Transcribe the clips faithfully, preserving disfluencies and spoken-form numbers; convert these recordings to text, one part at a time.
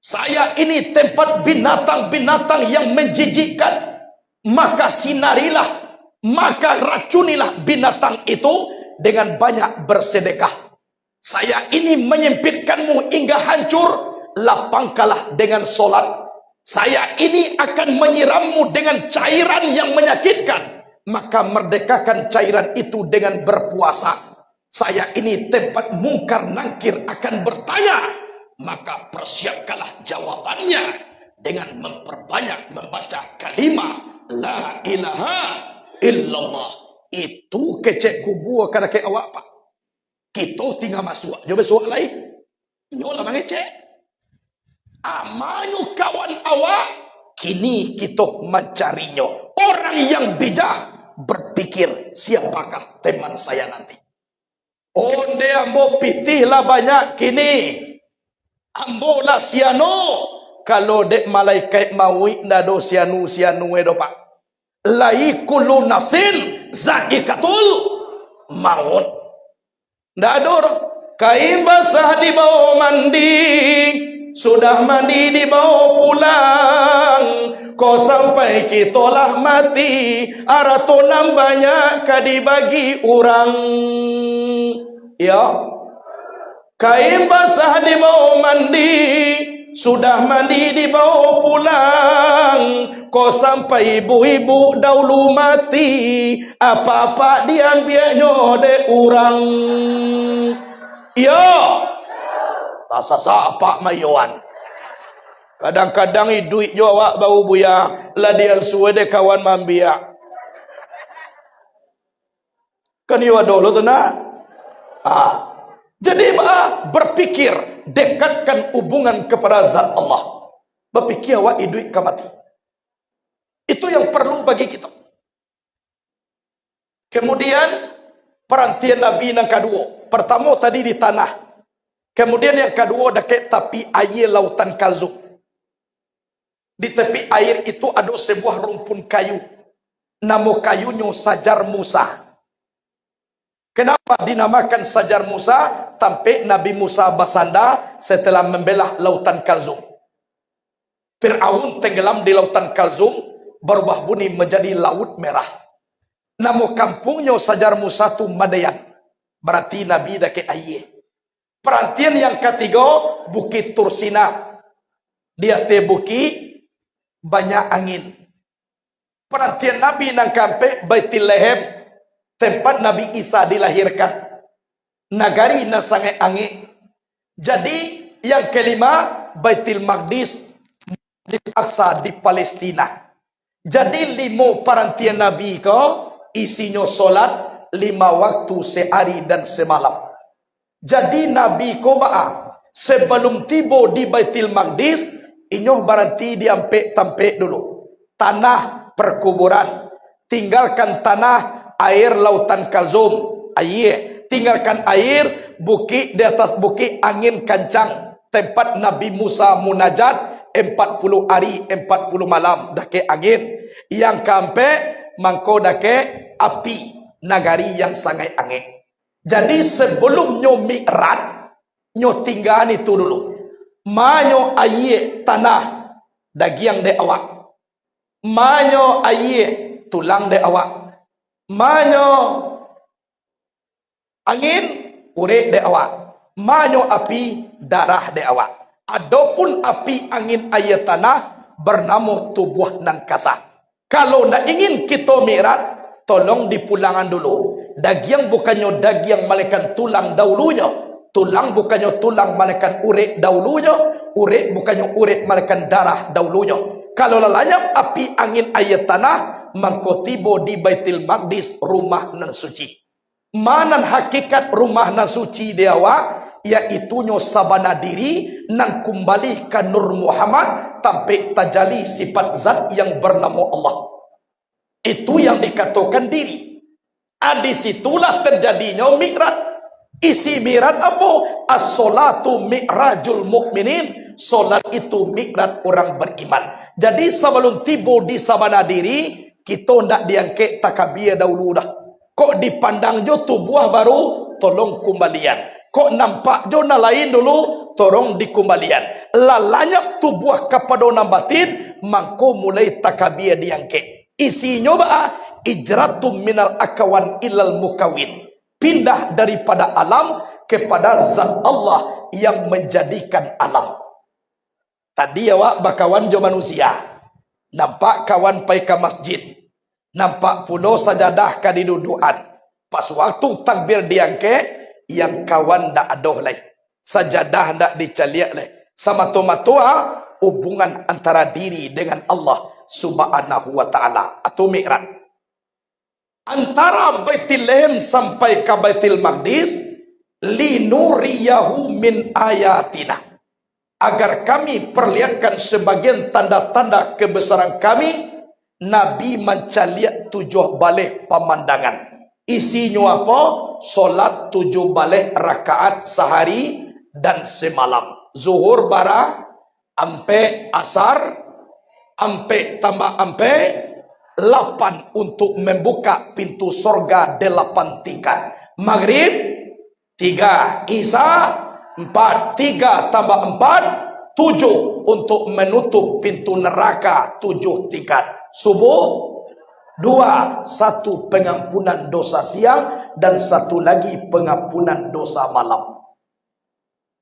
Saya ini tempat binatang-binatang yang menjijikkan. Maka sinarilah, maka racunilah binatang itu dengan banyak bersedekah. Saya ini menyempitkanmu hingga hancur, lapangkanlah dengan solat. Saya ini akan menyirammu dengan cairan yang menyakitkan, maka merdekakan cairan itu dengan berpuasa. Saya ini tempat Mungkar Nangkir akan bertanya, maka persiapkanlah jawabannya dengan memperbanyak membaca kalimah la ilaha illallah. Itu kecek kubua ka dakek awak, Pak. Kito tingga masuak jo basuak lai. Inyo lah mangecek. Amanyo kawan awak, kini kito mancarinyo. Orang yang bijak berpikir, siapakah teman saya nanti? Onde ambo pitih lah banyak kini. Ambo lah sianu. Kalau dek malaikat mauik ndak ado sianu-sianu e doh, Pak. Lai kullu nafsin zaikatul maut. Ndak ado doh. Kain basah dibao mandi, sudah mandi dibao pulang. Ko sampai kito lah mati, arato nan banyak ka dibagi urang. Iyo. Kain basah dibao mandi, sudah mandi dibao pulang. Ko sampai ibu-ibu daulu mati, apak-apak diambiaknyo dek urang. Iyo. Tasasa apak mayoan. Kadang-kadang iduik jo awak baru buya, lah diansua dek kawan mambiak. Kan iyo ado lo tu nak? Ah. Jadi, ah, berpikir, dekatkan hubungan kepada zat Allah. Bapikir awak iduik ka mati. Itu yang perlu bagi kita. Kemudian, parantian Nabi nan kaduo. Pertamo tadi di tanah. Kemudian yang kaduo dakek tapi aia Lautan Kalzum. Di tepi air itu ado sebuah rumpun kayu. Namo kayunyo Sajar Musa. Kenapa dinamakan Sajar Musa? Tampek Nabi Musa basanda setelah membelah Lautan Kalzum. Firaun tenggelam di Lautan Kalzum, barubah bunyi menjadi Laut Merah. Namo kampungnyo Sajar Musa tu Madayan, berarti Nabi dakek aia. Parantian yang katigo, Bukik Tursina. Di ateh bukik, banyak angin. Parantian Nabi nan kaampek, Baitul Laham, tempat Nabi Isa dilahirkan. Nagari nan sangaik angek. Jadi, yang kalimo, Baitul Maqdis, Masjid Aqsa di Palestina. Jadi, limo parantian Nabi ko, isinyo solat lima waktu sehari dan semalam. Jadi, Nabi ko baa, sebelum tibo di Baitul Maqdis, inyo baranti di ampek tampek dulu. Tanah perkuburan, tinggalkan tanah, air Lautan Kalzum, aia, tinggalkan air, bukik, di atas bukik angin kancang, tempat Nabi Musa munajat, empat puluh hari, empat puluh malam, dakek angin. Yang kaampek, mangko dakek api, nagari yang sangaik angek. Jadi, sebelum nyo mi'raj, nyo tinggaan itu dulu. Ma nyo aia, tanah, dagiang dek awak. Ma nyo aia, tulang dek awak. Ma nyo angin, urek dek awak. Ma nyo api, darah dek awak. Adopun api, angin, aia, tanah, banamo tubuah nan kasa. Kalau ndak ingin kito mi'raj, tolong dipulangan dulu. Dagiang bukannyo dagiang, malainkan tulang daulunyo. Tulang bukannyo tulang, malainkan urek daulunyo. Urek bukannyo urek, malainkan darah daulunyo. Kalau lah lanyap api, angin, aia, tanah, mangko tibo di Baitul Maqdis, rumah nan suci. Ma nan hakikat rumah nan suci di awak, yaitunyo sabana diri nan kumbali ka Nur Muhammad, tampek tajali sifat zat yang banamo Allah. Itu yang dikatokan diri. Ah, di situlah terjadinyo mi'raj. Isi mi'raj apo? As-sholatu mi'rajul mu'minin. Solat itu mi'raj orang beriman. Jadi, sabalum tibo di sabana diri, kito ndak diangkek takabia daulu doh. Kok dipandang jo tubuah baru, tolong kumbalian. Kok nampak jo nan lain dulu, torong dikumbalian. Lah lanyap tubuah kapado nan batin, mangko mulai takabia diangkek. Isinyo baa? Ijratum minal akawan ilal mukawin. Pindah daripada alam kepada Zat Allah yang menjadikan alam. Tadi awak bakawan jo manusia. Nampak kawan pai ka masjid. Nampak pulo sajadah ka didudukan. Pas waktu takbir diangkek, yang kawan ndak ado lai. Sajadah ndak dicaliak lai. Samato-mato, ah, hubungan antara diri dengan Allah Subhanahu wa Ta'ala. Atau Mi'raj. Antara Baitul Lahim sampai ka Baitul Maqdis, linuriyahu min ayatina, agar kami perlihatkan sebagian tanda-tanda kebesaran kami. Nabi mancaliak tujuah baleh pamandangan. Isinyo apo? Solat tujuah baleh rakaat sahari dan semalam. Zuhur bara, ampek, Asar, ampek tambah ampek, lapan, untuk membuka pintu sorga delapan tingkat. Magrib, tiga, Isya, empat, tiga tambah empat, tujuh, untuk menutup pintu neraka tujuh tingkat. Subuh, dua, satu pengampunan dosa siang dan satu lagi pengampunan dosa malam.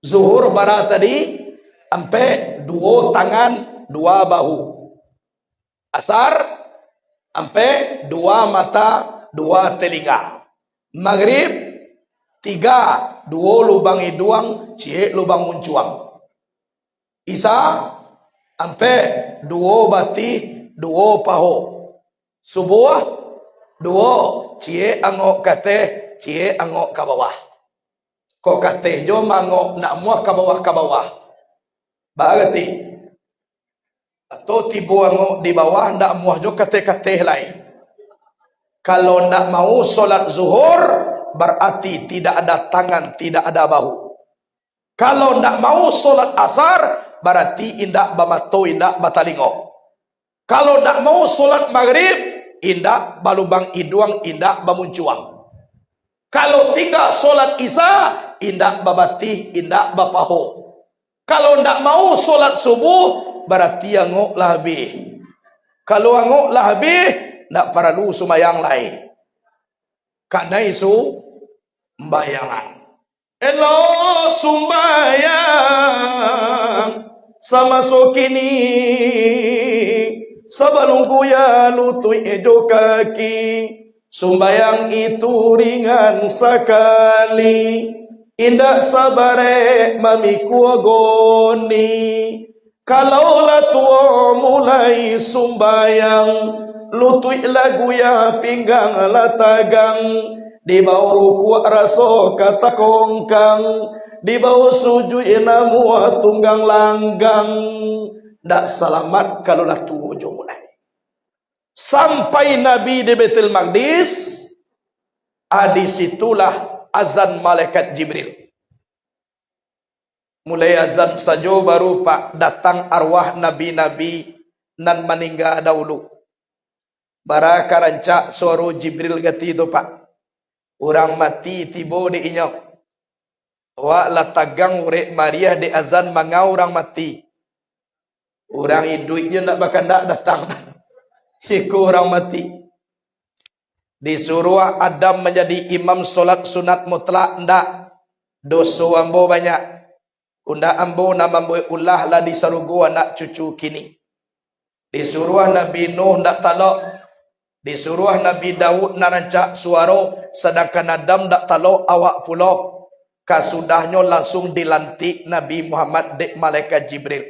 Zuhur bara tadi, ampek, duo tangan, dua bahu. Asar, ampek, dua mata, dua telinga. Magrib, tiga, duo lubang iduang, ciek lubang muncuang. Isya, ampek, duo batih, duo paho. Subuah, duo, ciek angok ka ateh, ciek angok ka bawah. Kok ka ateh jo mangok, ndak muah ka bawah, ka bawah. Barati, atau tibo angok di bawah, ndak muah jo ka ateh, ka ateh lai. Kalau ndak mau solat Zuhur, barati tidak ada tangan, tidak ada bahu. Kalau ndak mau solat Asar, barati indak bamato, indak batalingo. Kalau ndak mau solat Magrib, indak balubang iduang, indak bamuncuang. Kalau tingga solat Isya, indak babatih, indak bapaho. Kalau ndak mau solat Subuh, barati angok lah abih. Kalau angok lah abih, ndak paralu sumbayang lai. Kanai sumbayangan. Elok sumbayang samaso kini, sabalun buya lutuik jo kaki. Sumbayang itu ringan sakali, indak sabarek mamikua goni. Kalau lah tuo mulai sumbayang, lutuik lah guyah, pinggang lah tagang, di bawah rukuak raso ka takongkang, di bawah sujuik namuah tunggang langgang. Ndak salamat kalau lah tuo jo mulai. Sampai Nabi di Baitul Maqdis, ah, di situlah azan malaikat Jibril. Mulai azan sajo baru, Pak, datang arwah nabi-nabi nan maningga dahulu. Bara ka rancak suaro Jibril gati tu, Pak. Urang mati tibo dek inyo. Awak lah tagang urek mariah dek azan mangau urang mati. Urang iduik je ndak bakandak datang. Iko urang mati. Disuruah Adam manjadi imam solat sunat mutlak, ndak. Doso ambo banyak. Undak ambo nan mambuek ulah lah di sarugo anak cucu kini. Disuruah Nabi Nuh ndak talok. Disuruah Nabi Daud nan rancak suaro, sadangkan Adam ndak talok awak pulo. Kasudahnyo langsung dilantik Nabi Muhammad dek malaikat Jibril.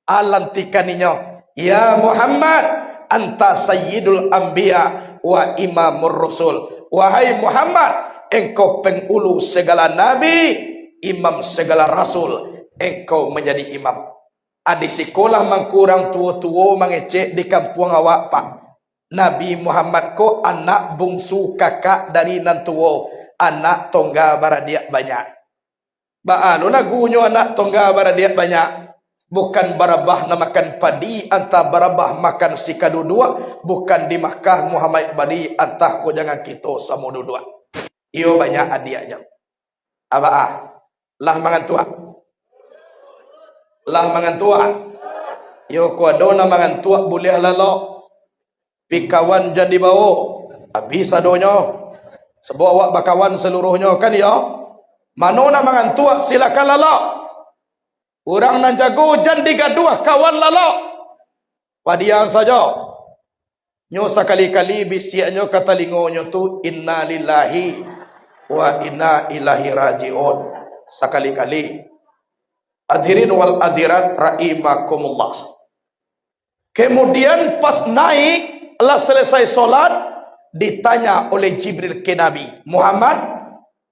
Alantikan inyo, "Ya Muhammad, anta sayyidul anbiya wa imamur rusul." Wahai Muhammad, engkau pengulu segala nabi, imam segala rasul, engkau menjadi imam. Adi sikolah mangkurang tuo-tuo mangecek di kampuang awak, Pak. Nabi Muhammad ko anak bungsu kakak dari nan tuo, anak tongga baradiak banyak. Baa lo lagunyo anak tongga baradiak banyak? Bukan barabah nan makan padi, antah barabah makan sika duduak, bukan di Makkah Muhammad bali, antah ko jangan kito samo duduak. Iyo banyak adiaknyo. Abah, ah, lah mangantuak. Lah mangantuak? Yo, kok ado nan mangantuak buliah lalok. Pi kawan jan dibawo. Abih sadonyo. Sabab awak bakawan saluruahnyo, kan iyo? Mano nan mangantuak, silakan lalok. Urang nan jago jan digaduah kawan lalok. Padiam sajo. Nyo sakali-kali bisiaknyo ka talingonyo tu, "Innalillahi wa inna ilaihi raji'un." Sakali-kali. Hadirin wal hadirat rahimakumullah. Kemudian pas naik, lah selesai solat, ditanya oleh Jibril ke Nabi, "Muhammad,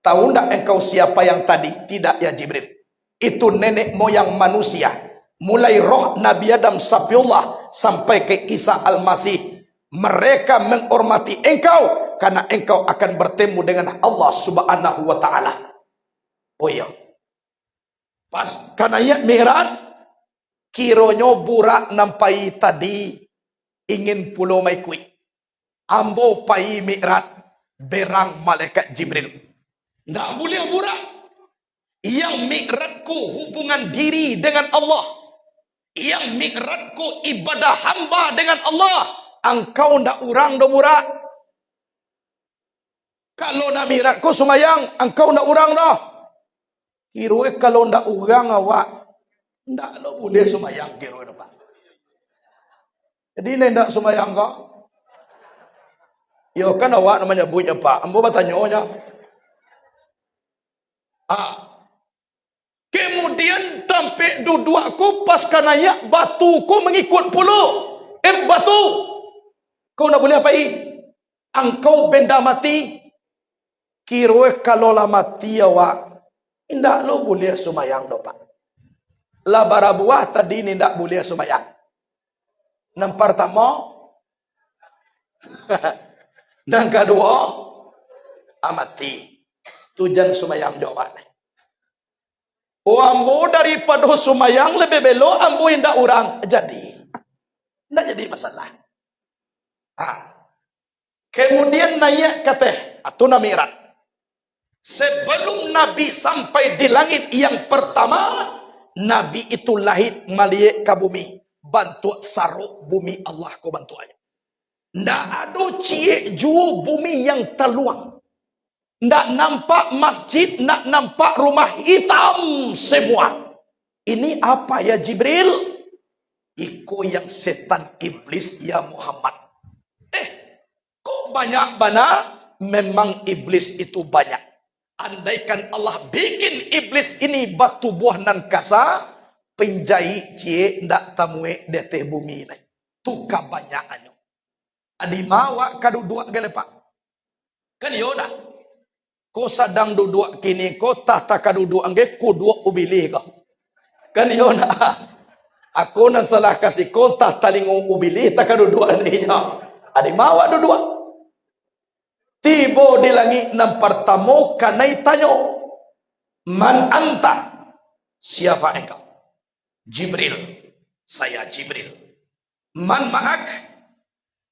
tahu ndak engkau siapa yang tadi?" "Tidak, ya Jibril. Itu nenek moyang manusia. Mulai roh Nabi Adam Safiullah sampai ke Isa Al-Masih. Mereka menghormati engkau karena engkau akan bertemu dengan Allah Subhanahu wa Ta'ala." Oh iyo. Pas ka naiak Mi'raj, kironyo Burak nan pai tadi ingin pulo maikuik. "Ambo pai Mi'raj," berang malaikat Jibril. "Ndak buliah, Burak. Yang Mi'raj ko hubungan diri dengan Allah. Yang Mi'raj ko ibadah hamba dengan Allah. Angkau ndak urang doh, Burak. Kalau nak Mi'raj ko sumayang, angkau ndak urang doh." "Kironyo kalau ndak urang awak, ndak lo buliah sumayang kironyo, Pak." Jadi, indak sumayang ko? Yo, kan awak nan manyabuiknyo, Pak. Ambo batanyo nyo. Ah. Kemudian, tampek duduak ko pas ka naiak, batu ko mangikuik pulo. "Eh, batu, kau ndak buliah pai. Angkau benda mati." "Kironyo kalau lah mati awak, indak lo buliah sumayang doh, Pak. Lah barabuah tadi ni indak buliah sumayang. Nan partamo, nan kaduo, ah, mati. Tu jan sumayang jo awak ni." "Oh, ambo daripado sumayang, labiah elok ambo indak urang." Jadi, indak jadi masalah. Ah. Kemudian naiak ka ateh, atau nan Mi'raj. Sebelum Nabi sampai di langit yang pertama, Nabi itu lahir maliek ka bumi, bantuak sarok bumi Allah ko bantuaknyo. Ndak ado ciek juo bumi yang taluang. Ndak nampak masjid, ndak nampak rumah, hitam semua. "Ini apa ya Jibril?" "Iko yang setan iblis ya Muhammad." "Eh, kok banyak bana?" Memang iblis itu banyak. Andaikan Allah bikin iblis ini batubuah nan kasa, pinjahik ciek ndak tamuek di ateh bumi lai. Tu kabanyakannyo. Adi ma awak ka duduak ge, Pak? Kan iyo ndak? Ko sadang duduak kini ko, tah takaduduak angge kuduak ubilih ko. Kan iyo ndak? Ako nan salah kasi ko, tah talingo ubilih takaduduak ninyo. Adi ma awak duduak? Tibo di langik nan partamo, kanai tanyo, "Man anta?" "Siapa engkau?" "Jibril, saya Jibril." "Man ma'ak?"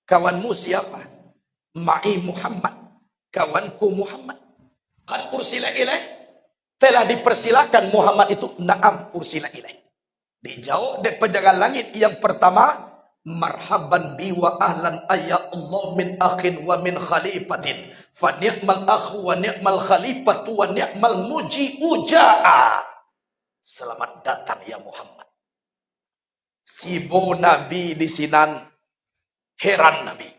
"Kawanmu siapa?" "Ma'i Muhammad, kawanku Muhammad." "Qad ursila ilaih?" "Telah dipersilakan Muhammad itu?" "Na'am, ursila ilaih." Dijawab dek penjaga langit yang pertama, "Marhaban bi wa ahlan, ayya Allah, min akhin wa min khalifatin. Fa ni'mal akhu wa ni'mal khalifatu wa ni'mal muji'u ja'a." "Selamat datang, ya Muhammad." Sibo Nabi di sinan, heran Nabi.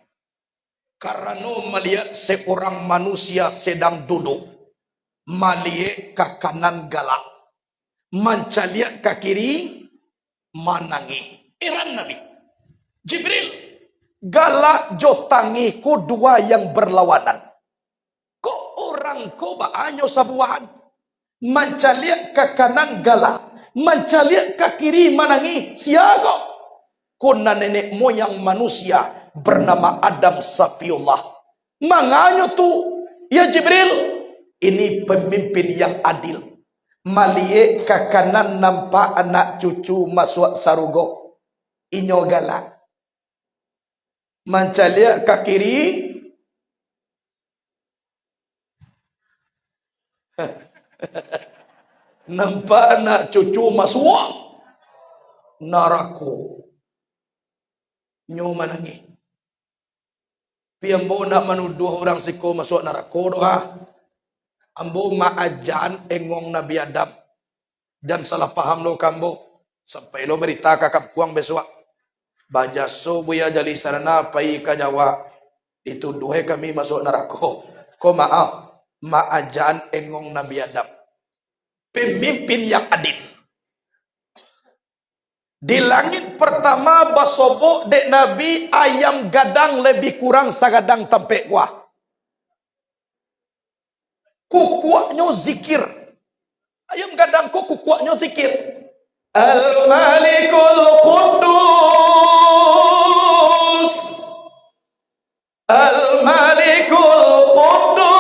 Karano maliek seorang manusia sedang duduk, maliek ka kanan galak, mancaliak ka kiri manangih. Heran Nabi. "Jibril, galak jo tangih ko dua yang berlawanan. Kok urang ko baa nyo sabuahan? Mancaliak ka kanan galak, mancaliak ka kiri manangih. Sia ko?" "Ko nan nenek moyang manusia bernama Adam Safiullah." "Manganyo tu, ya Jibril?" "Ini pemimpin yang adil. Maliek ka kanan nampak anak cucu masuak sarugo. Inyo galak. Mancaliak ka kiri, nampak anak cucu masuak. narako. Nyo manangih. Pi ambo ndak manuduah urang siko masuak narako doh, ah. Ambo maajan engong Nabi Adam. Jan salah paham lo ka ambo. Sampai lo barita ka kampuang bisuak. Bajaso Buya Jali Sarana pai ka Jawa. Dituduah kami masuak narako. Ko maaf, maajan engong Nabi Adam. Pemimpin yang adil. Di langik partamo basobok dek Nabi, ayam gadang labiah kurang sagadang tampek kuah. Kukuaknyo zikir. Ayam gadang ko kukuaknyo zikir. Al-Malikul Quddus. Al-Malikul Quddus.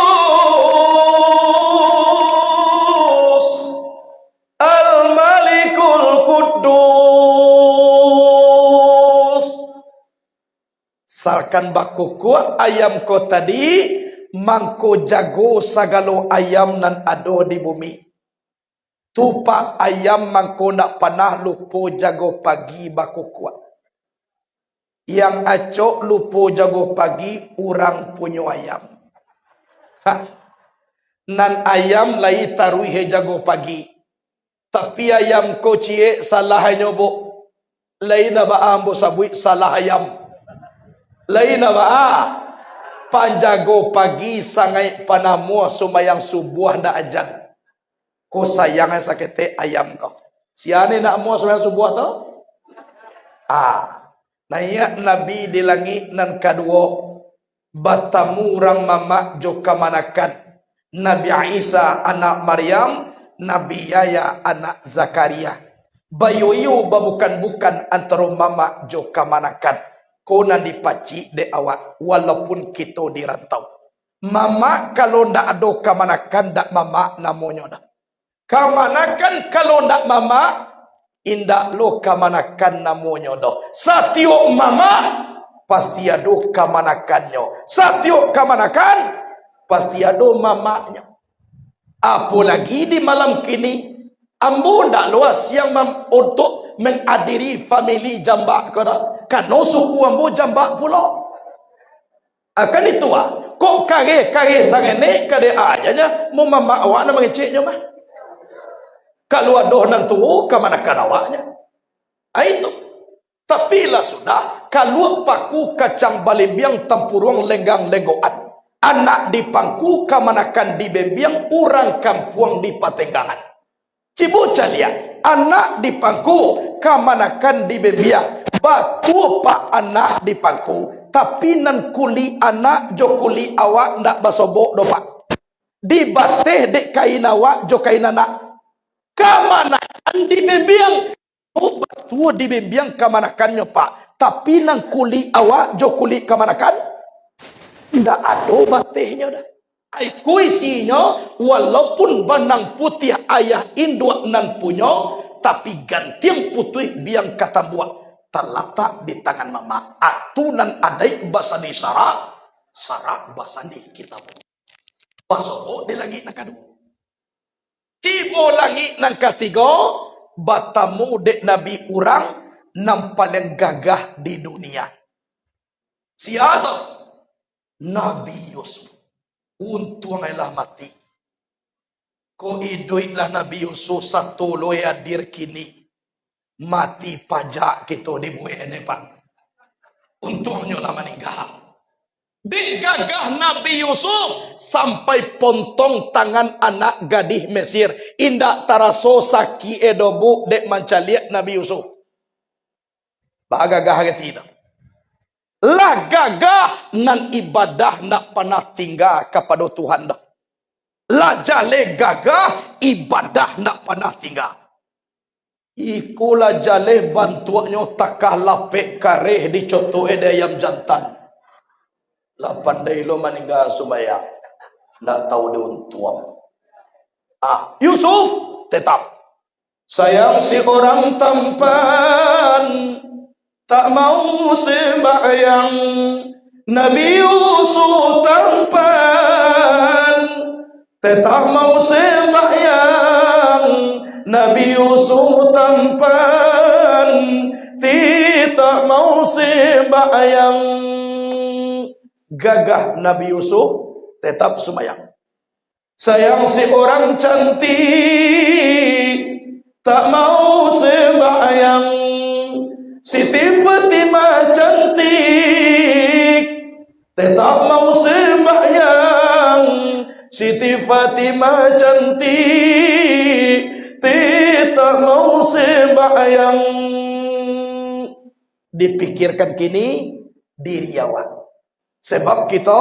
Al-Malikul Quddus. Salkan bakukuak ayam ko tadi, mangko jago sagalo ayam nan ado di bumi. Tu pak ayam mangko ndak panah lupo jago pagi bakukuak. Yang acok lupo jago pagi, urang punyo ayam. Ha. Nan ayam lai taruih jago pagi. Tapi ayam ko ciek salah nyo, Buk. Lai ndak baa ambo sabuik salah ayam. Lai ndak baa. Panjago pagi sangaik panamuah sumbayang subuah ndak ajan. Ko sayang saketek ayam ko. Sia ni ndak amuah sumbayang subuah tu? Ah, naiak Nabi di langik nan kaduo. Batamu urang mamak jo kamanakan, Nabi Isa anak Maryam, Nabi Yahya anak Zakaria. Bayo-iyo babukan-bukan antaro mamak jo kamanakan. Ko nan dipacik dek awak, walaupun kito di rantau. Mamak kalau ndak ado kamanakan, ndak mamak namonyo doh. Kamanakan kalau ndak mamak, indak lo kamanakan namonyo doh. Satiok mamak, pasti ado kamanakannyo. Satiok kamanakan, pasti ado mamaknyo. Apolagi di malam kini, ambo ndak lo siang mam-, untuak mangadiri famili jambak ko doh. Kano suku ambo jambak pulo. Akan itu, ah, kok kareh-kareh sarenek kadek aja nyo, mun mamak awak nan mangeceknyo mah. Kalau ado nan tuo, kamanakan awaknyo. Ah, itu. Tapi lah sudah, kaluak paku kacang balembiang tampuruang lenggang lenggoan. Anak di pangku kamanakan di bembiang, urang kampuang di patenggangan. Cibo caliak, anak di pangku, kamanakan di bembiang. Batua, Pak, anak di pangku, tapi nan kulik anak jo kulik awak ndak basobok doh, Pak. Dibateh dek kain awak jo kain anak. Kamanakan di bembiang. Oh, batua di bembiang kamanakannyo, Pak. Tapi nan kulik awak jo kulik kamanakan, ndak ado batehnyo doh. Iko isinyo, walaupun banang putiah ayah induak nan punyo, tapi gantiang putuih biang ka tambuak, talatak di tangan mamak. Atu nan adaik basandi sarak, sarak basandi kitab. Basobok di langik nan kaduo. Tibo langik nan katigo, batamu dek Nabi urang nan paliang gagah di dunia. Sia tu? Nabi Yusuf. Untuang lah mati. Kok iduiklah Nabi Yusuf, sato lo hadir kini. Mati pajak kito dibuek ni, Pak. Untuangnyo lah maningga. Dek gagah Nabi Yusuf, sampai pontong tangan anak gadih Mesir. Indak taraso sakik e doh, Buk, dek mancaliak Nabi Yusuf. Bagagah hati tu. Lah gagah nan ibadah ndak panah tingga kapado Tuhan doh. Lah jaleh gagah, ibadah ndak panah tingga. Iko lah jaleh bantuaknyo takah lapek kareh dicotok e dek ayam jantan. Lah pandai lo maningga sumbayang, ndak tau diuntuang. Ah, Yusuf tetap. Sayang si orang tampan, tak mau sembahyang. Nabi Yusuf tampan, tetap mau sembahyang. Nabi Yusuf tampan, ti tak mau sembahyang. Gagah Nabi Yusuf tetap sembahyang. Sayang si orang cantik, tak mau sembahyang. Siti Fatimah cantik, tetap mau sembahyang. Siti Fatimah cantik, tetap mau sembahyang. Dipikirkan kini diri awak. Sebab kita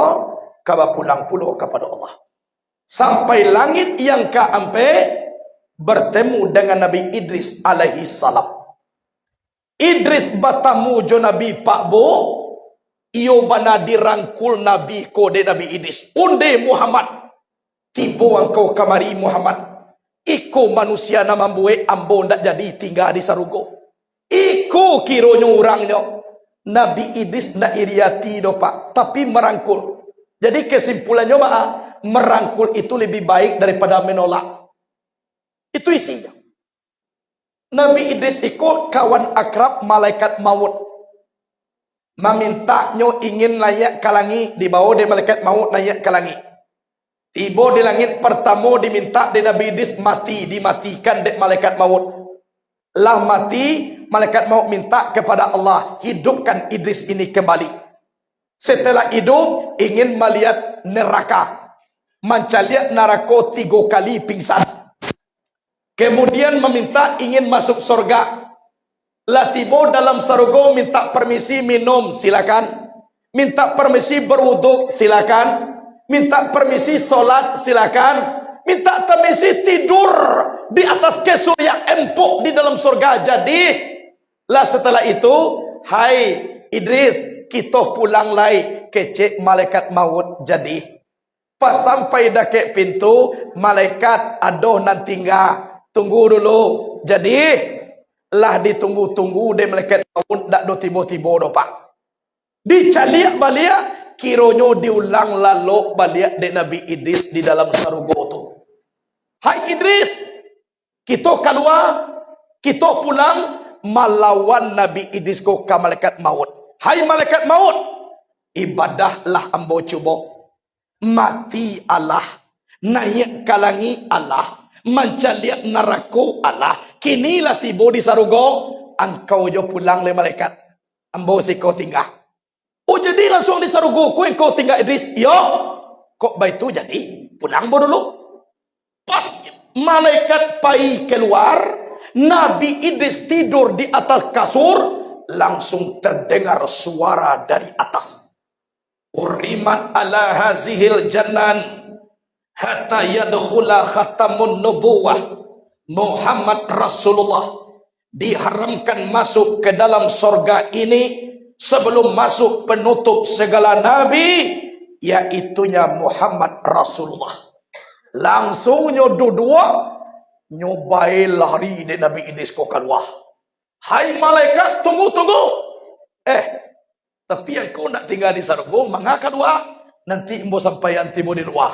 ka bapulang pulo kapado Allah. Sampai langik yang kaampek, bertemu dengan Nabi Idris alaihi salam. Idris batamu jo Nabi, Pak Bu, iyo bana dirangkul Nabi ko dek Nabi Idris. Onde Muhammad, tibo angkau kamari Muhammad. Iko manusia nan mambuek ambo ndak jadi tingga di sarugo. Iko kironyo urangnyo. Nabi Idris ndak iri ati doh, Pak, tapi merangkul. Jadi kesimpulannyo baa? Merangkul itu lebih baik daripada menolak. Itu isinyo. Nabi Idris iko kawan akrab malaikat maut. Mamintaknyo ingin naiak ka langik, dibawo dek malaikat maut naiak ka langik. Tibo di langik partamo dimintak dek Nabi Idris mati, dimatikan dek malaikat maut. Lah mati, malaikat maut mintak kepada Allah, "Hidupkan Idris ini kembali." Setelah hidup, ingin malihat neraka. Mancaliak narako tigo kali pingsan. Kemudian mamintak ingin masuk sorga. Lah tibo dalam sarugo, mintak permisi minum, silakan. Mintak permisi berwuduk, silakan. Mintak permisi solat, silakan. Mintak permisi tidur di atas kasur yang empuk di dalam sorga. Jadi, lah setelah itu, "Hai Idris, kito pulang lai," kecek malaikat maut. Jadi, pas sampai dakek pintu, malaikat, "Ado nan tingga, tunggu dulu." Jadi, lah ditunggu-tunggu dek malaikat maut, ndak do tibo-tibo doh, Pak. Dicaliak baliak, kironyo diulang lalok baliak dek Nabi Idris di dalam sarugo tu. "Hai Idris, kito kalua, kito pulang malawan Nabi Idris ko ka malaikat maut. Hai malaikat maut, ibadah lah ambo cubo. Mati alah, naiak ka langik alah, mancaliak narako alah, kini lah tibo di sarugo, angkau jo pulang lai malaikat. Ambo siko tingga." "Oh, jadi langsuang di sarugo ko engkau tingga, Idris?" "Iyo." "Kok baitu jadi, pulang ambo dulu." Pas malaikat pai kalua, Nabi Idris tidur di atas kasur, langsung terdengar suara dari atas, "Hurrimat ala hazihil janan hatta yadkhula khatamun nubuwah, Muhammad Rasulullah diharamkan masuk ke dalam sorga ini sebelum masuk penutup segala nabi, yaitunya Muhammad Rasulullah." Langsungnyo duduak, nyo bae lari dek Nabi Idris ko kalua. "Hai malaikat, tunggu, tunggu!" "Eh, tapi angkau ndak tingga di sarugo, manga kalua? Nanti ambo sampaian tibo di lua."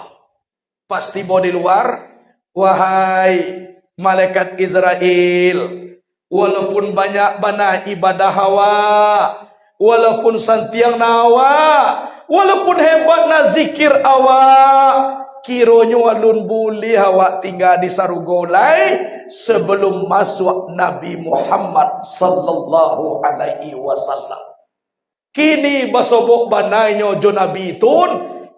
Pas tibo di lua, "Wahai malaikat Izrail, walaupun banyak bana ibadah awak, walaupun santiang na awak, walaupun hebat na zikir awak, kironyo alun buliah awak tingga di sarugo lai, sabalum masuak Nabi Muhammad sallallahu alaihi wasallam. Kini basobok bana inyo jo Nabi tun,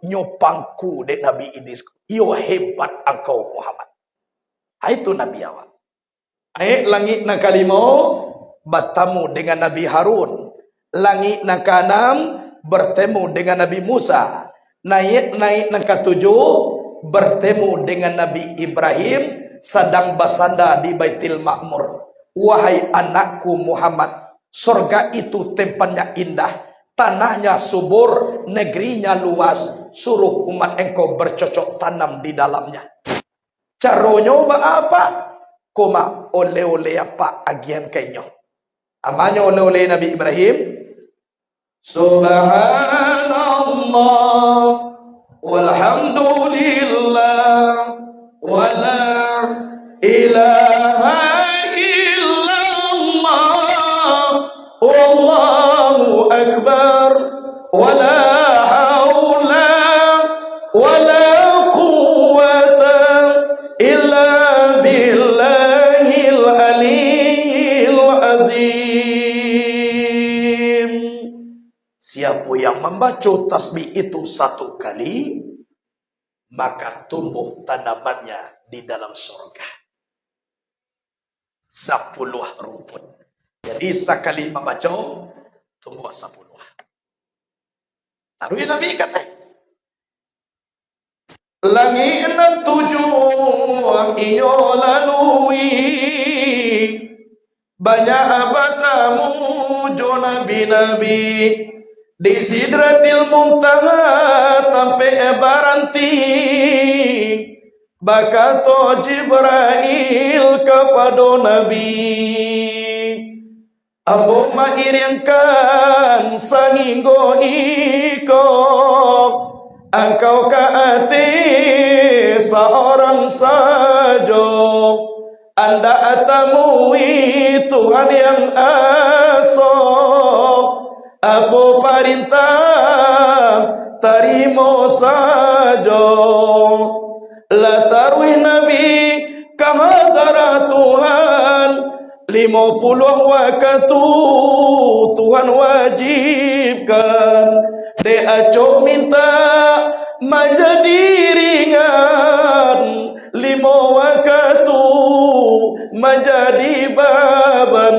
nyo pangku dek Nabi Idris. Iyo hebat angkau, Muhammad." Hai tu Nabi awak. Naiak langik nan kalimo, batamu dengan Nabi Harun. Langik nan kaanam, bertemu dengan Nabi Musa. Naiak, naiak nan katujuah, bertemu dengan Nabi Ibrahim, sadang basanda di Baitil Ma'mur. "Wahai anakku Muhammad, sorga itu tempatnya indah, tanahnya subur, negerinya luas, suruh umat engkau bercocok tanam di dalamnya." Caronyo baa, Pak? Ko mah oleh-oleh apak agiahan ka inyo. Amanyo oleh-oleh Nabi Ibrahim? Subhanallah, walhamdulillah, wala ilaha illallah. Siapo yang mambaco tasbih itu satu kali, maka tumbuh tanamannya di dalam sorga. Sapuluah rumpun. Jadi, sakali mambaco, tumbuah sapuluah. Taruih Nabi katai. Langik nan tujuah inyo lalui, banyak batamu jo nabi-nabi. Di Sidratil Muntaha tampek baranti, bakato Jibrail kapado Nabi, Ambo mairiangkan sahinggo iko, angkau ka ateh saurang sajo. Andak tamui Tuhan yang aso, apo parintah tarimo sajo. Lah taruih Nabi ka hadarat Tuhan, limo puluah wakatu Tuhan wajibkan. Dek acok mintak manjadi ringan, limo wakatu manjadi baban.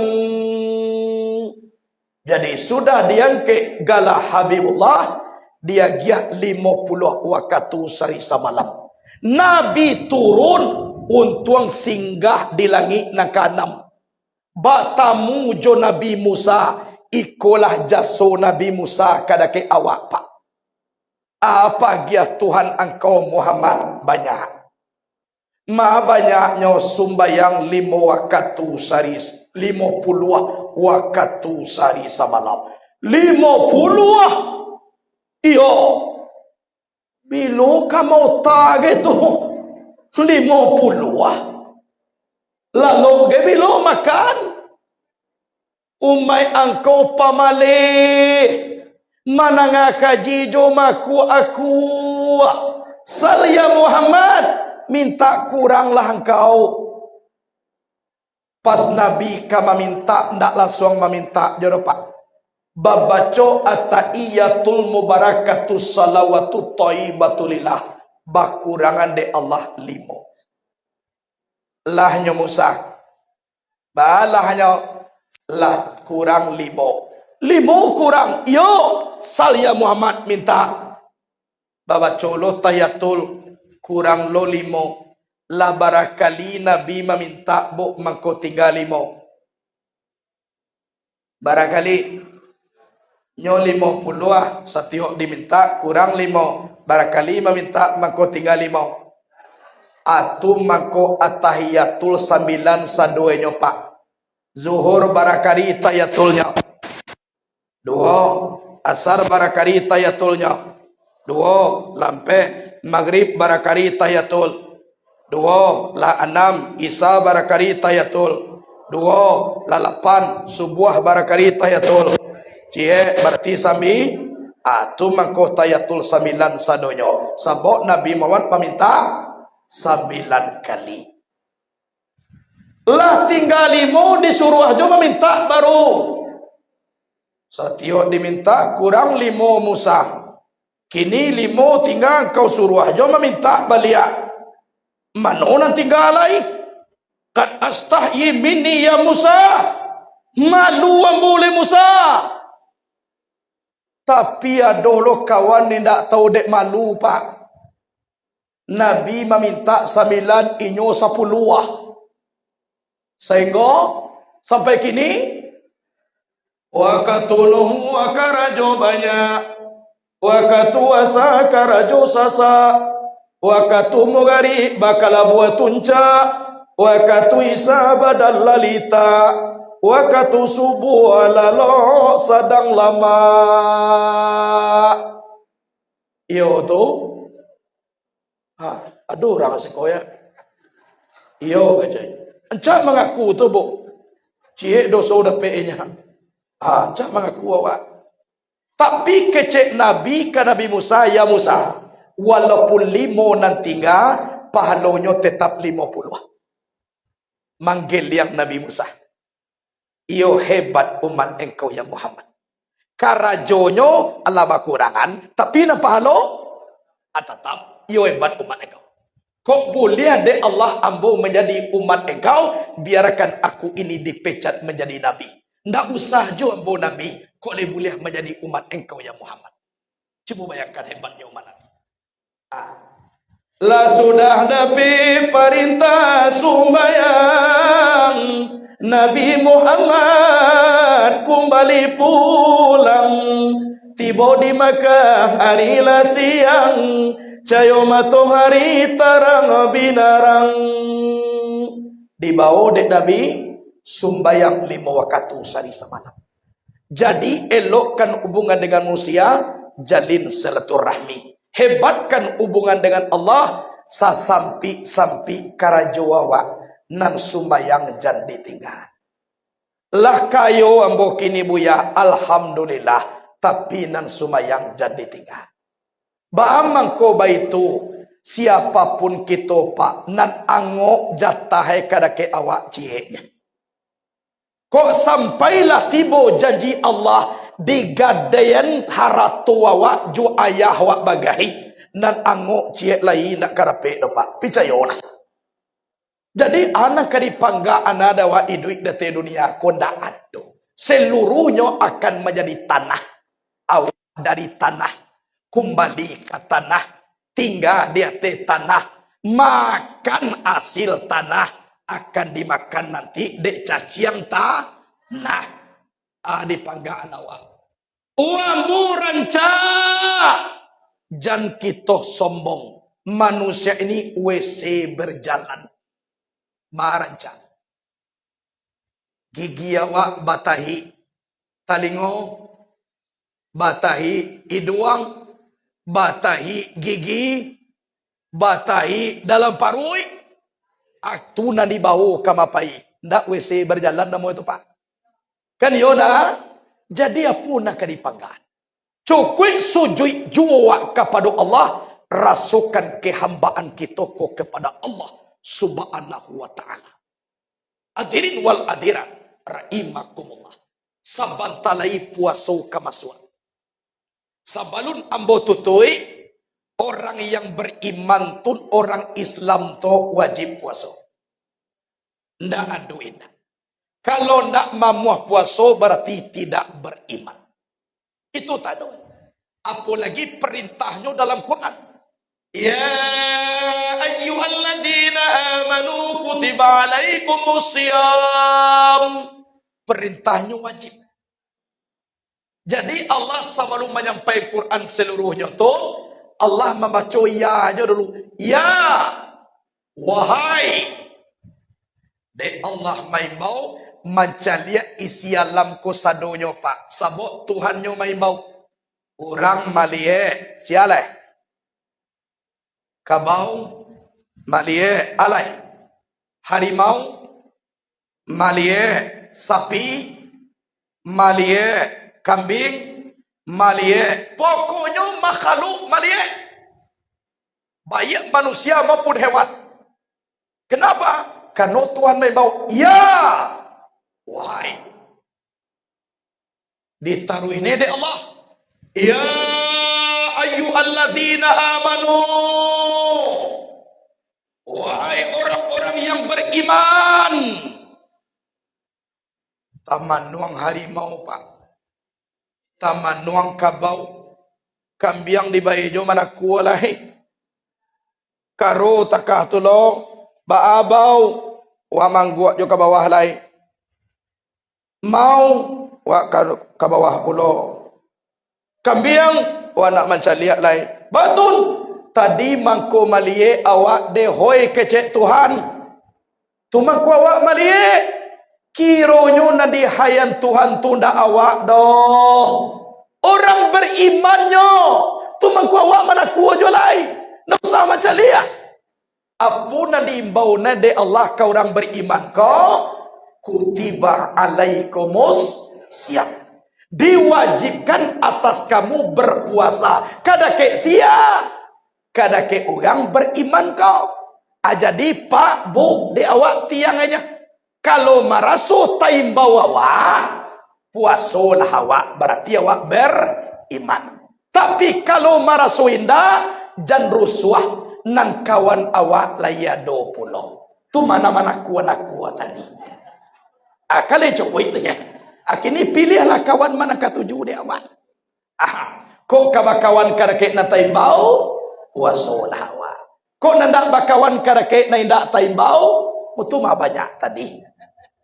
Jadi, sudah diangkek gala Habibullah, diagiah limo puluah wakatu sari samalam. Nabi turun, untuang singgah di langik nan kaanam. Batamu jo Nabi Musa, ikolah jaso Nabi Musa kadake awak, Pak. Apo agiah Tuhan angkau Muhammad banyak? Ma banyaknyo sumbayang limo wakatu sari, limo puluah wakatu sari samalam. Limo puluah! Iyo. Bilo ka mauta ge tu? Limo puluah. Lalok ge bilo makan? Umaik angkau pamaleh, manangah kaji jo makuak-akuak. Salia Muhammad, mintak kuranglah angkau. Pas Nabi ka mamintak, ndak lansuang mamintak jo doh, Pak. Babaco at-tahiyyatul mubarakatus shalawatut thayyibatu lillah, bakurangan dek Allah limo. Lahnyo Musa. Balahnyo lah kurang limo. Limo kurang, iyo, salia Muhammad mintak. Babaco lo tahiyatul, kurang lo limo. Lah barakali Nabi mamintak, buk, mangko tingga limo. Barakali nyo limo puluah, satiok dimintak kurang limo, barakali mamintak mangko tingga limo. Atu mangko atahiyatul sambilan saduonyo, Pak. Zuhur barakali tahiyatulnyo. Duo. Asar barakali tahiyatulnyo. Duo. Lampeh. Magrib barakali tahiyatul. Duo. Lah anam. Isa barakali tahiyatul. Duo. Lah lapan. Subuah barakali tahiyatul. Ciek, bararti sambi-, ah, tu mangko tahiyatul sambilan sadonyo. Sabab Nabi Muhammad mamintak sambilan kali. Lah tingga limo disuruah jo mamintak baru. Satiok dimintak kurang limo Musa. Kini limo tingga, angkau suruah jo mamintak baliak. Mano nan tingga lai? Qad astahyi minni ya Musa. Malu ambo uleh Musa. Tapi ado lo kawan indak tau dek malu, Pak. Nabi mamintak sambilan, inyo sapuluah. Sahinggo sampai kini, wakatu Nuh karajo banyak, wakatu Asa karajo sasak, wakatu Mugarik bakalabuah tuncak, wakatu Isa badan lalita, wakatu Subuah lalok sadang lamak. Iyo tu. Ha, ado urang siko ya. Iyo, kecek. Ancak mangaku tu, Bu. Ciek doso dapek inyo. Ha, ancak mangaku awak. Tapi kecek Nabi ka Nabi Musa, "Ya Musa, walaupun limo nan tingga, pahalonyo tetap limo puluah." Manggeliang Nabi Musa. Iyo hebat umat engkau, ya Muhammad. Karajonyo alah bakurangan, tapi nan pahalo, ah, tatap. Iyo hebat umat Engkau. Kok buliah dek Allah ambo manjadi umat Engkau, biarkan aku ini dipecat manjadi nabi. Ndak usah jo ambo nabi, kok lai buliah manjadi umat Engkau, ya Muhammad. Cubo bayangkan hebatnyo umat Nabi. Ah. Lah sudah dapek parintah sumbayang, Nabi Muhammad kumbali pulang. Tibo di Makkah ari lah siang, cayo matohari tarang binarang. Dibawo dek Nabi sumbayang limo wakatu sahari samalam. Jadi, elokkan hubungan dengan manusia, jalin silaturahmi. Hebatkan hubungan dengan Allah, sasampik-sampik karajo awak, nan sumbayang jan ditingga. Lah kayo ambo kini, Buya, alhamdulillah, tapi nan sumbayang jan ditingga. Baa mangko baitu, siapapun kito, Pak, nan angok jatah e kadake awak ciek. Kok sampailah tibo janji Allah, digadaian harato awak jo ayah awak bagaih, nan angok ciek lai indak ka dapek doh, Pak. Picayolah. Jadi, anak ka dipangga anak dawa iduik di ateh dunia ko ndak ado. Seluruhnyo akan manjadi tanah. Awak dari tanah, kumbali ka tanah, tingga di ateh tanah, makan asil tanah, akan dimakan nanti dek caciang tanah. Ah, dipangga anak awak. Wah, ambo rancak! Jan kito sombong. Manusia ini W C berjalan. Barancak. Gigi awak batahik. Talingo batahik. Iduang batahik. Gigi batahik dalam paruik. Ah, tu nan dibawo ka mapai. Ndak W C berjalan namo itu, Pak? Kan iyo ndak? Jadi, apo nan ka dipangga? Cukuik sujuik juo wak kapado Allah, rasokan kehambaan kito ko kepada Allah Subhanahu wa Ta'ala. Hadirin wal hadirat, rahimakumullah. Sabanta lai puaso ka masuak. Sabalun ambo tutuik, orang yang beriman tu, orang Islam tu wajib puaso. Ndak ado indak. Kalau ndak mamuah puaso, berarti tidak beriman. Itu tando. Apolagi perintahnyo dalam Quran. "Ya ayyuhalladzina amanu kutiba alaikumus siyam." Perintahnyo wajib. Jadi, Allah sabalun manyampai Quran saluruahnyo tu, Allah mambaco ya jo dulu. Ya, wahai. Dek Allah maimbau, mancaliak isi alam ko sadonyo, Pak. Sabab Tuhannyo maimbau. Urang maliek, sia lai? Kabau maliek, alai. Harimau maliek, sapi maliek, kambiang maliek. Pokoknyo makhluk maliek. Baiak manusia maupun hewan. Kenapa? Karano Tuhan maimbau, "Ya, wahai." Ditaruih ni dek Allah. "Ya ayyuhalladzina amanu." Wahai orang-orang yang beriman. Tamanuang harimau, Pak. Tamanuang kabau. Kambiang dibae jo manakua lai. Karo takah tu lo, baa bau, wa mangguak jo ka bawah lai. Mau, wa ka, ka bawah pulo. Kambiang, wa nak mancaliak lai. Batul, tadi mangko maliek awak deh, hoi kecek Tuhan. Tu mangko awak maliek. Kironyo nan dihayang Tuhan tu ndak awak doh. Urang berimannyo. Tu mangko awak manakua jo lai. Ndak usah mancaliak. Apo nan diimbau nan dek Allah ka urang beriman ko? Kutiba alaikumus siyam. Diwajibkan atas kamu berpuasa. Kadakek sia? Kadakek urang beriman ko. Ah, jadi, Pak, Bu, dek awak tiang aja. Kalau maraso taimbau awak, puasolah awak, barati awak bariman. Tapi, kalau maraso indak, jan rusuah, nan kawan awak lai ado pulo. Tu ma nan manakua-nakua tadi. Ah, kali cukuik tu, ya. Ah, kini piliahlah kawan ma nan katuju dek awak. Ah, kok ka bakawan ka dakek nan taimbau, puasolah awak. Kok nan dak bakawan ka dakek nan indak taimbau, itu mah banyak tadi.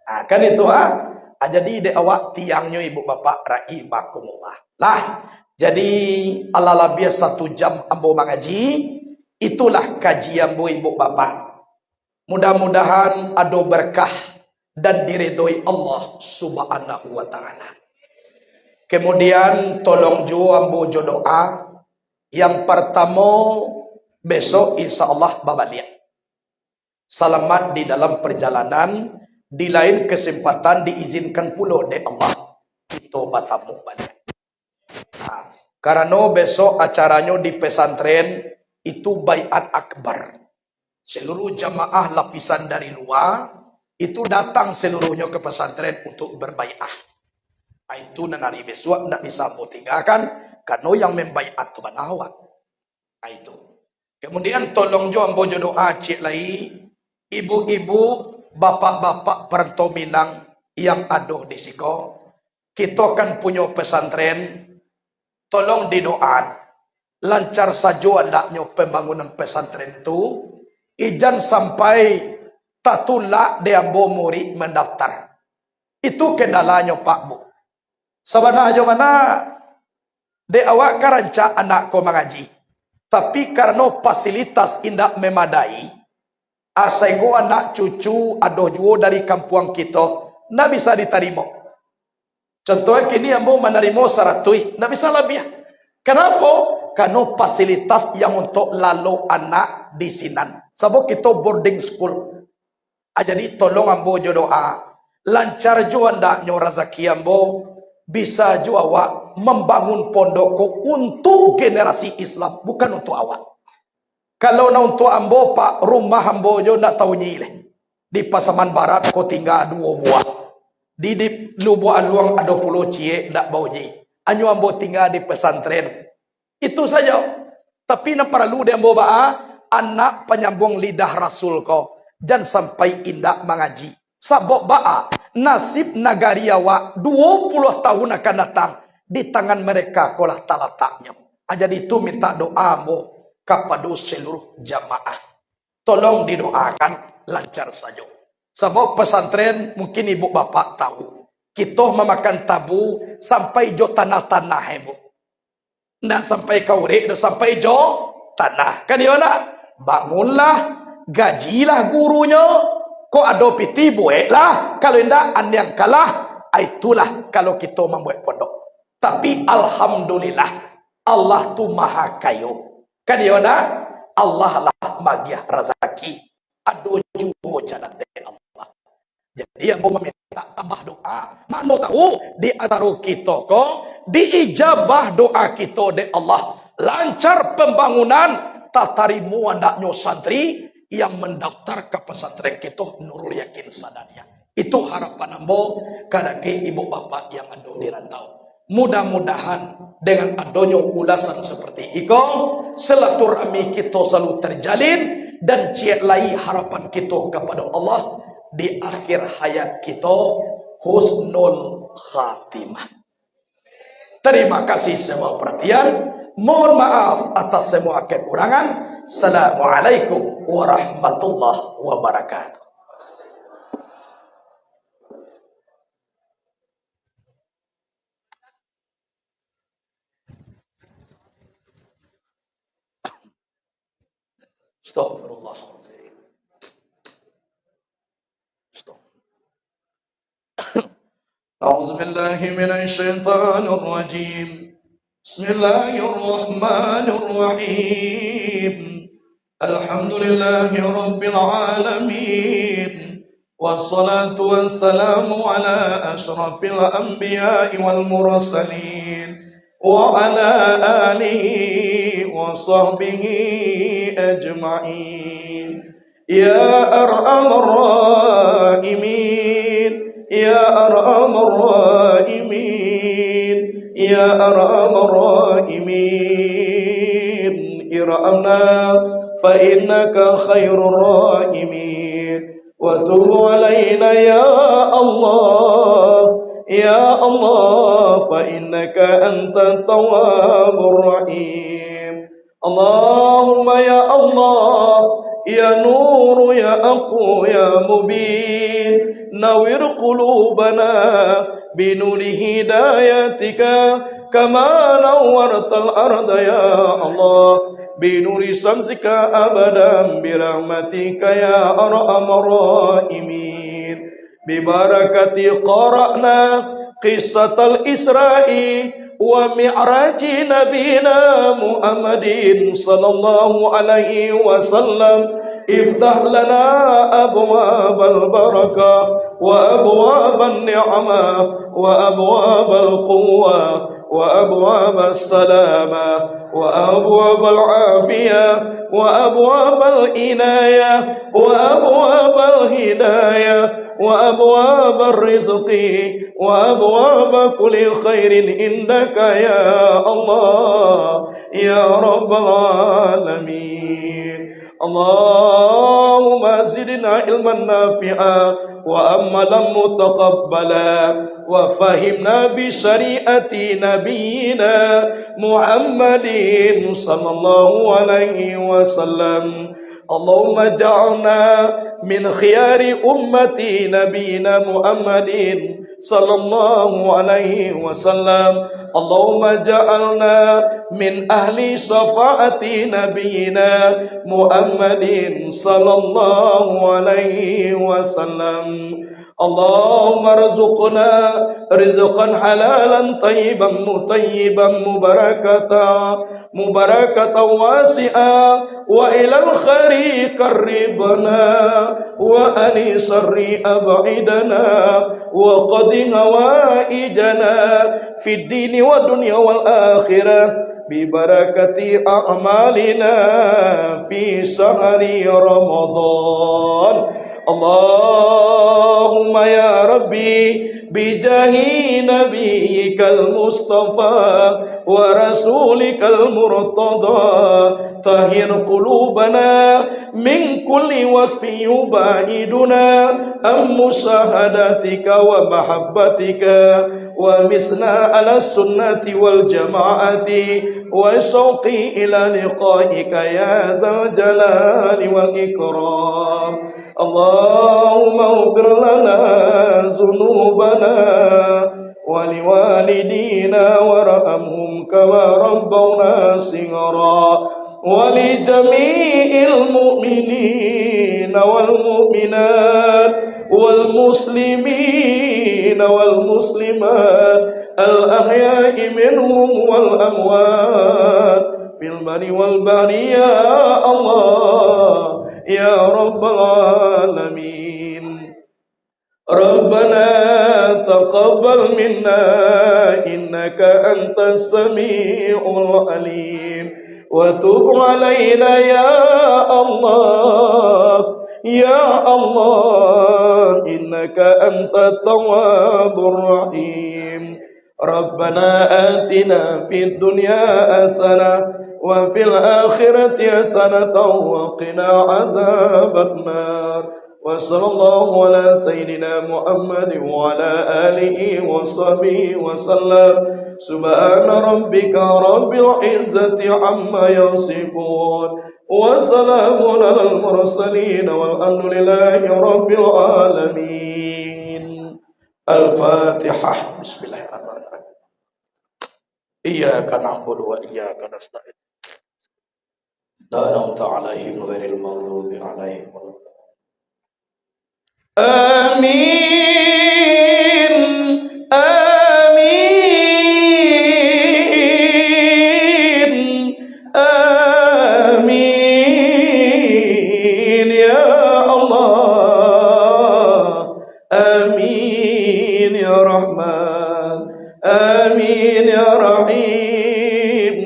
Ah, kan itu, ha? Ah, jadi dek awak tiangnyo, ibu bapak rahimakumullah. Lah, jadi alah labiah satu jam ambo mangaji, itulah kaji ambo, ibu bapak. Mudah-mudahan ado berkah dan diridhoi Allah Subhanahu wa Ta'ala. Kemudian, tolong juo ambo jo doa. Yang pertamo, besok insya Allah babaliak. Salamat di dalam perjalanan, di lain kesempatan diizinkan pulo dek Allah kito batamu baliak. Nah, karano besok acaranyo di pesantren, itu baiat akbar. Seluruh jamaah lapisan dari luar, itu datang seluruhnyo ke pesantren untuk berbaiat. Ah, itu nan ari besok ndak bisa ambo tinggakan, karano yang membaiat tu bana awak. Ah, itu. Kemudian, tolong jo ambo jo doa ciek lai, ibu-ibu, bapak-bapak perantau Minang yang ado di siko, kito kan punyo pesantren, tolong didoaan, lancar sajo andaknyo pembangunan pesantren tu, ijan sampai tatulak dek ambo murid mandaftar. Itu kendalanyo, Pak, Bu. Sabananyo mah, dek awak ka rancak anak ko mangaji, tapi karano fasilitas indak memadai, ah, sainggo anak cucu ado juo dari kampuang kito, ndak bisa ditarimo. Contoh, kini ambo manarimo saratuih, ndak bisa labiah. Kanapo? Karano fasilitas yang untuak lalo anak di sinan. Sabab kito boarding school. Ah, jadi tolong ambo jo doa, lancar jo andaknyo razaki ambo, bisa jo awak mambangun pondok ko untuak generasi Islam, bukan untuak awak. Kalau nak untuak ambo, Pak, rumah ambo jo ndak taunyi leh. Di Pasaman Barat ko tingga duo buah. Di, di Lubuak Aluang ado pulo ciek ndak baunyi. Anyo ambo tingga di pesantren. Itu sajo. Tapi nan paralu di ambo baa, anak panyambuang lidah Rasul ko, jan sampai indak mangaji. Sabab baa, nasib nagari awak duo puluah tahun akan datang, di tangan mereka ko lah talataknyo. Ah, jadi tu minta doa ambo kapado seluruh jamaah. Tolong didoakan lancar sajo. Sabab pesantren, mungkin ibu bapak tahu, kito mamakan tabu sampai jo tanah-tanah, ibu. Ndak sampai ka urek doh, sampai jo tanah. Kan iyo ndak? Bangunlah, gajilah gurunyo. Kok ado pitih, bueklah. Kalau indak, aniangkanlah. Ah, itulah kalau kito mambuek pondok. Tapi alhamdulillah, Allah tu maha kayo. Kan iyo ndak? Allah lah magiah razaki. Ado juo jalan dari Allah. Jadi, ambo maminta tambah doa. Mano tahu, di antaro kito ko, diijabah doa kito dek Allah. Lancar pambangunan, tatarimo andaknyo santri yang mandaftar ka pesantren kito Nurul Yakin Sadania. Itu harapan ambo kadake ibu bapak yang ado di rantau. Mudah-mudahan dengan adonyo ulasan seperti iko, silaturahmi kito selalu terjalin, dan ciek lai harapan kito kapado Allah, di akhir hayat kito husnul khatimah. Terima kasih semua perhatian. Mohon maaf atas semua kekurangan. Assalamualaikum warahmatullahi wabarakatuh. Astaghfirullahaladzim. Astagfirullah. أعوذ بالله من الشيطان الرجيم. بسم الله الرحمن الرحيم. الحمد لله رب العالمين. والصلاة والسلام على أشرف الأنبياء والمرسلين. وعلى آله وصحبه أجمعين. يا أرحم الراحمين. يا أرحم الراحمين، يا أرحم الراحمين، ارحمنا فإنك خير الراحمين، وتب علينا يا الله، يا الله، فإنك أنت التواب الرحيم. اللهم يا الله، يا نور، يا حق، يا مبين، نور قلوبنا بنور هدايتك كما نورت الأرض يا الله بنور شمسك أبدا برحمتك يا أرحم الراحمين. ببركة قرأنا قصة الإسراء ومعراج نبينا محمد صلى الله عليه وسلم، افتح لنا أبواب البركة وأبواب النعمة وأبواب القوة وأبواب السلامة وأبواب العافية وأبواب العناية وأبواب الهداية وأبواب الرزق وأبواب كل خير عندك يا الله يا رب العالمين. اللهم زدنا علما نافعا وعملا متقبلا وفهمنا بشريعة نبينا محمد صلى الله عليه وسلم. اللهم اجعلنا من خيار أمة نبينا محمد صلى الله عليه وسلم. اللهم اجعلنا من أهل شفاعة نبينا محمد صلى الله عليه وسلم. اللهم ارزقنا رزقا حلالا طيبا مطيبا مباركة مباركة واسعة وإلى الخير قربنا وعن الشر أبعدنا وقض حوائجنا في الدين والدنيا والآخرة ببركة أعمالنا في شهر رمضان. اللهم يا ربي بجاه نبيك المصطفى ورسولك المرتضى طهر قلوبنا من كل وصف يباعدنا عن مشاهدتك ومحبتك وأمتنا على السنة والجماعة والشوق إلى لقائك يا ذا الجلال والإكرام. اللهم اغفر لنا ذنوبنا ولوالدينا وارحمهم كما ربونا صغارا ولجميع المؤمنين والمؤمنات والمسلمين والمسلمات الأحياء منهم والأموات في البر والبحر يا الله يا رب العالمين. ربنا تقبل منا إنك أنت السميع العليم وتب علينا يا الله يا الله إنك أنت التواب الرحيم. ربنا آتنا في الدنيا حسنة وفي الآخرة حسنة وقنا عذاب النار. وصلى الله على سيدنا محمد وعلى آله وصحبه وسلم. سبحان ربك رب العزة عما يصفون. وسلام على المرسلين والحمد لله رب العالمين. الفاتحة. بسم الله الرحمن الرحيم. إياك نعبد وإياك نستعين. لا أنعمت عليهم غير المغضوب عليهم ولا الضالين. آمين. آمين. آمين يا الله. آمين يا رحمن. آمين يا رحيم.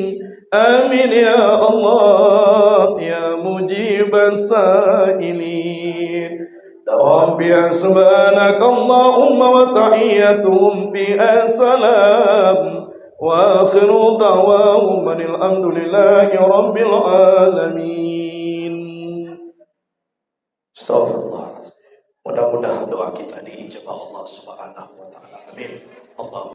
آمين يا الله يا مجيب السائلين. Rabbi subhanakallahumma wa tahiyyatuhum fiha salam. Wa akhiru da'wahum anil hamdulillahi rabbil alamin. Astagfirullahaladzim. Mudah-mudahan doa kita diijabah Allah Subhanahu wa Ta'ala. Amin. Allah